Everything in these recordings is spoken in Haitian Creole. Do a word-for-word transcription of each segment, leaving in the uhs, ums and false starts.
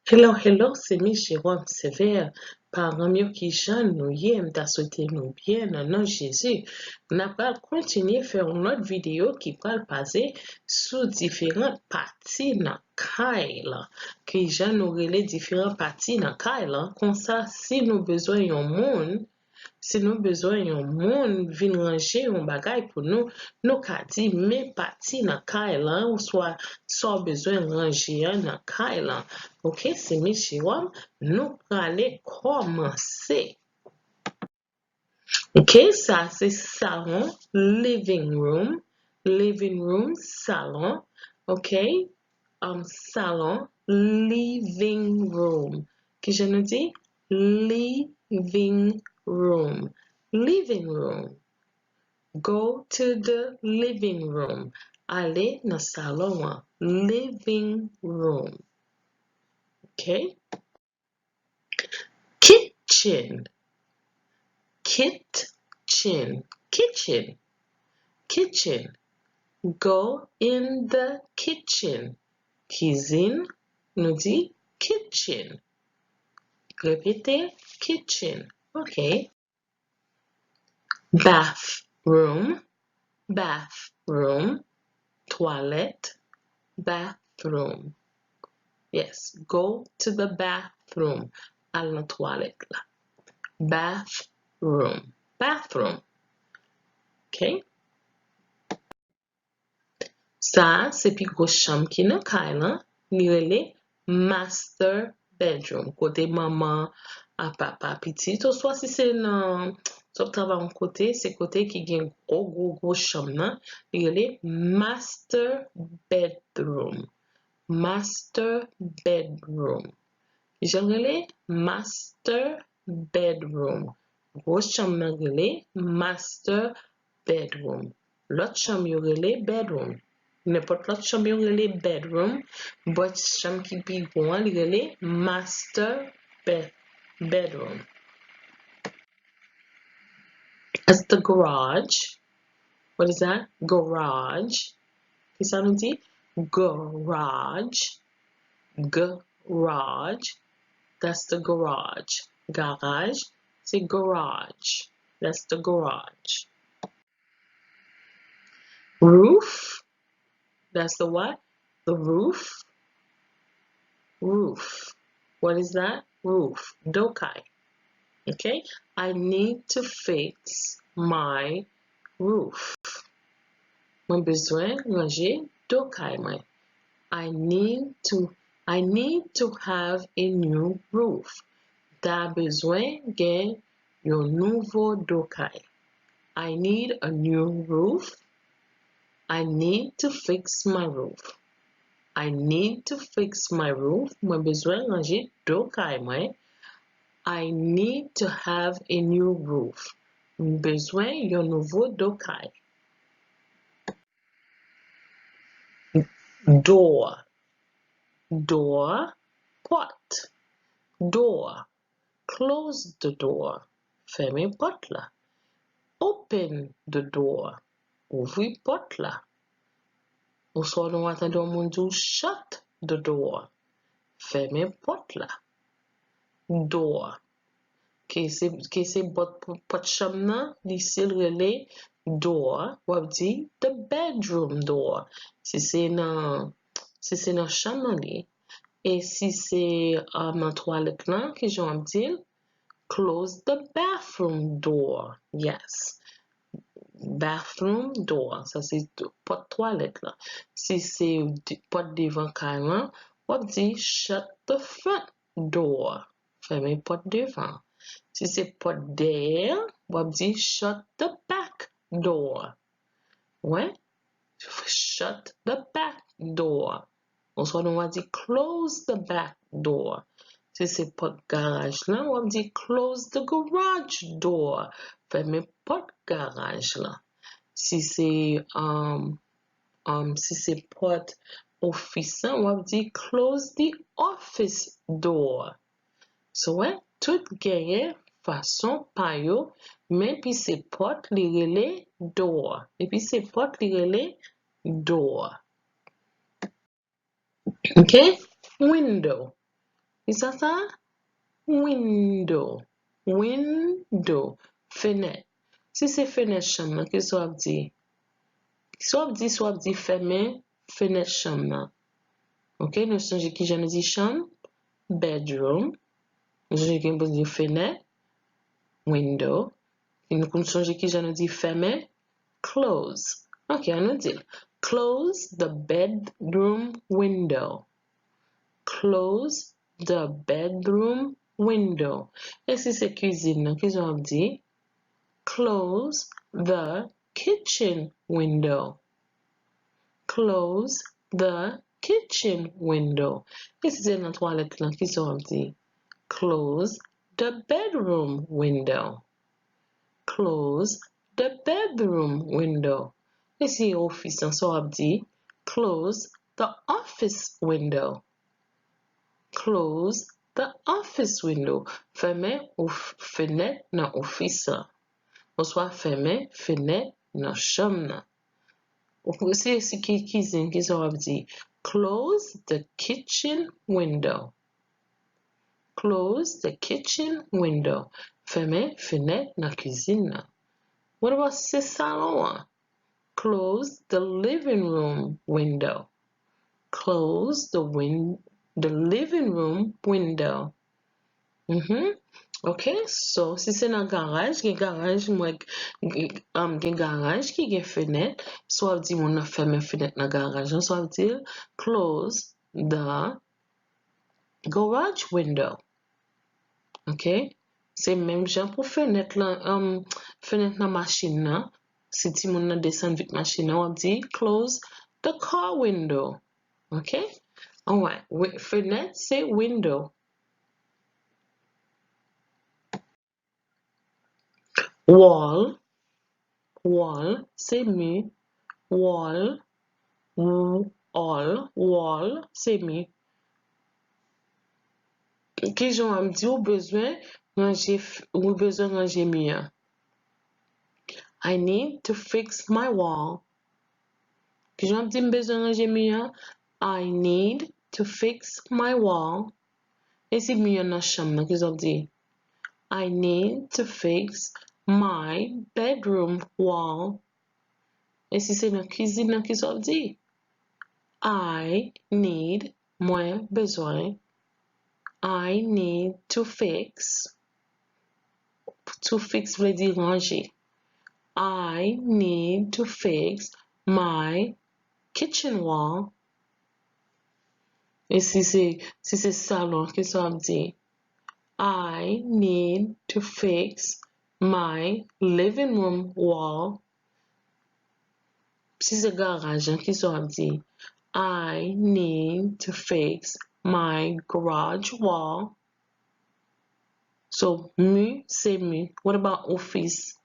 Hello, hello, se Miss Jérôme Sévère. Paran m yo, kijan nou ye? M ta swete nou byen nan non Jezi. N a pral kontinye fè yon lòt videyo ki pral pase sou diferan pati nan kay lan. Kijan nou rele diferan pati nan kay lan? Konsa, si nou bezwen yon moun, si nou bezwen yon moun vin ranje yon bagay pou nou, nou ka di men pati nan kay lan, oswa sa w bezwen ranje an nan kay lan. Oke, se Miss Jérôme, nou prale kòmanse. Oke, sa se salon, living room, living room, salon. Oke, um, salon, living room. Kijan nou di? Living room. Living room. Go to the living room. Ale nan salon an. Living room. Oke? Kitchen. Kitchen. Kitchen. Kitchen. Go in the kitchen. Kizin, nou di kitchen. Repete, kitchen. Oke. Bathroom, bathroom, twalèt, bathroom. Yes, go to the bathroom. Al nan twalèt la. Bathroom, bathroom. Oke? Sa a se pi gwo chanm ki nan kay lan, li rele master bedroom, kote manman a papa pitit, oswa si se nan, si w ap travay yon kote, se kote ki gen gwo, gwo, gwo chanm nan, li rele master bedroom. Master bedroom. Jan l rele? Master bedroom. Gwo chanm nan rele master bedroom. Lòt chanm yo rele bedroom. Nenpòt lòt chanm yo rele bedroom, but chanm ki pi gwo an, li rele master bed, bedroom. That's the garage. What is that? Garage. Kisa nou di? Garage. Garage. That's the garage. Garaj, se garage. That's the garage. Roof. That's the what? The roof. Roof. What is that? Roof. Do kay. Okay? I need to fix my roof. Mwen bezwen ranje do kay mwen. I need to, I need to have a new roof. M ta bezwen gen yon nouvo do kay. I need a new roof. I need to fix my roof. I need to fix my roof. Mwen bezwen ranje do kay mwen. I need to have a new roof. M bezwen yon nouvo do kay. Door. Door, pòt. Door. Close the door. Fèmen pòt la. Open the door. Ouvri pòt la. Oswa nou a tande yon moun di w shut the door. Fèmen pòt la. Door. Ke se, ke se pòt, pòt chanm nan, li si l rele door, w ap di the bedroom door. Si se nan, si se nan chanm nan li. E si se, um, nan twalèt lan, kijan w ap di l? Close the bathroom door. Yes. Bathroom door. Sa se t-, pòt twalèt la. Si se de-, pòt devan kay lan, w ap di shut the front door. Fèmen pòt devan. Si se pòt dèyè, w ap di shut the back door. Wè? Shut the back door. Oswa nou va di close the back door. Si se pòt garaj lan, w ap di close the garage door. Fèmen pòt garaj lan. Si se, um, um, si se pòt ofis lan, w ap di close the office door. So, wè, tout genyen fason pa yo, men epi se pòt li rele door. Epi se pòt li rele door. Ok? Window. Kisa sa? Window. Window. Fenèt. Si se fenèt chanm nan, kisa w ap di? Sa w ap di, sa w ap di fèmen fenèt chanm nan. Ok, nou sonje kijan nou di chanm? Bedroom. Nou sonje gen pou di fenèt, window. E nou konn sonje kijan nou di fèmen? Close. Ok, an nou di l. Close the bedroom window. Close the bedroom window. E si se kizin nan, kisa w ap di? Close the kitchen window. Close the kitchen window. E si se nan twalèt lan, kisa w ap di? Close the bedroom window. Close the bedroom window. E si ofis lan, sa w ap di? Close the office window. Close the office window. Fèmen ou fenèt nan ofis lan. Oswa fèmen fenèt nan chanm nan. Ou si se ki kizin, kisa w ap di? Close the kitchen window. Close the kitchen window. Fèmen fenèt nan kizin nan. What about se salon an? Close the living room window. Close the win the living room window. Mhm. Ok, so si se nan garaj, gen garaj, mwen, gen, um, gen garaj ki gen fenèt. So w ap di moun nan fèmen fenèt nan garaj lan, so w ap di l, close the garage window. Ok? Se menm jan pou fenèt lan, um, fenèt nan machin nan. Si timoun nan desann vit machin nan, w ap di, close the car window. Ok? Alright. Wi, fenèt se window. Wall. Wall se mi. Wall. W-, all. Wall se mi. Kijan w ap di ou bezwen ranje, ou bezwen ranje mi an? I need to fix my wall. Kijan w ap di m bezwen ranje mi an? I need to fix my wall. E si mi an nan chanm nan, kijan w ap di? I need to fix my bedroom wall. E si se nan kizin nan, kijan w ap di? I need, mwen bezwen. I need to fix. To fix vle di ranje. I need to fix my kitchen wall. E si se, si se salon, kisa w ap di? I need to fix my living room wall. Si se garaj lan, kisa w ap di? I need to fix my garage wall. So, mi se mi. What about office?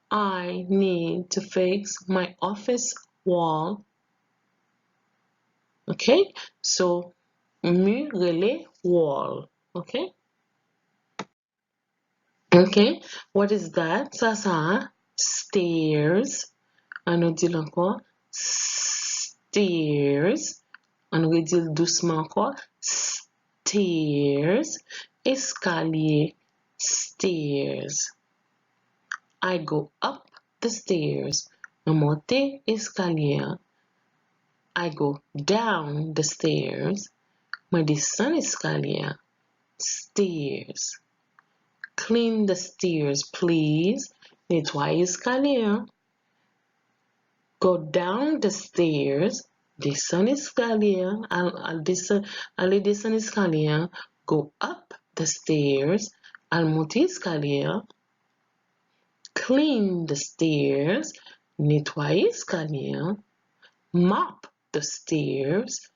I need to fix my office wall. Ok? So, mi rele wall. Ok? Ok? What is that? Sa, sa a? Stairs. An nou di l ankò. Stairs. An nou redi l dousman ankò. Stairs. Eskalye. Stairs. I go up the stairs. Mwen monte eskalye an. I go down the stairs. Mwen desann eskalye an. Stairs. Clean the stairs, please. Netwaye eskalye an. Go down the stairs. Desann eskalye an. Al, al desann, ale desann eskalye an. Go up the stairs. Al monte eskalye an. Clean the stairs. Netwaye eskalye an. Mop the stairs.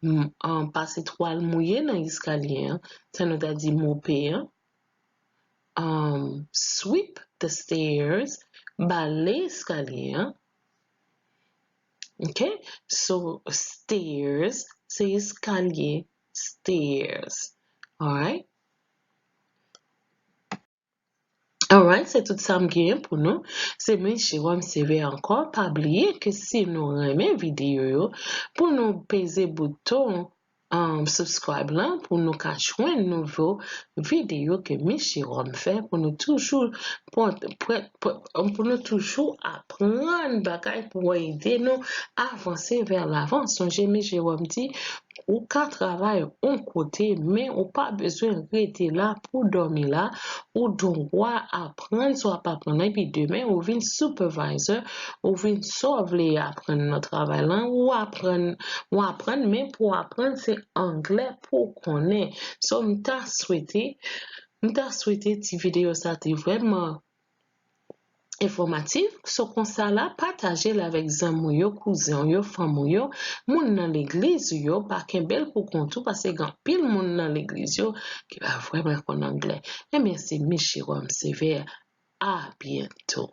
M-, um, pase twal mouye nan eskalye an. Sa nou ta di mope an. Um, sweep the stairs. Bale eskalye an. Ok? So, stairs, se eskalye. Stairs. Alright? Alright, se tout sa m genyen pou nou. Se Miss Jérôme Sévère ankò. Pa bliye ke si nou renmen videyo yo, pou nou peze bouton um, subscribe lan pou nou ka jwenn nouvo videyo ke Miss Jérôme fè, pou nou toujou pran, pran, pran, pou nou toujou aprann bagay pou ede nou avanse vè lavan. Sonje Miss Jérôme di, ou ka travay yon kote, men ou pa bezwen rete la pou dòmi la. Ou dwat aprann, si w ap aprann, epi demen ou vin supervisor, ou vin sa w vle aprann nan travay lan, ou aprann, ou aprann, men pou w aprann, se anglè pou w konnen. So, m ta swete, m ta swete ti videyo sa te vrèman enfòmatif. So, konsa la, pataje l avèk zanmi w yo, kouzen w yo, fanmi w yo, moun nan legliz ou yo, pa kenbe l pou kont ou, paske gen anpil moun nan legliz yo ki pa vrèman konn anglè. Ebyen, se Miss Jérôme Sévère. A byento.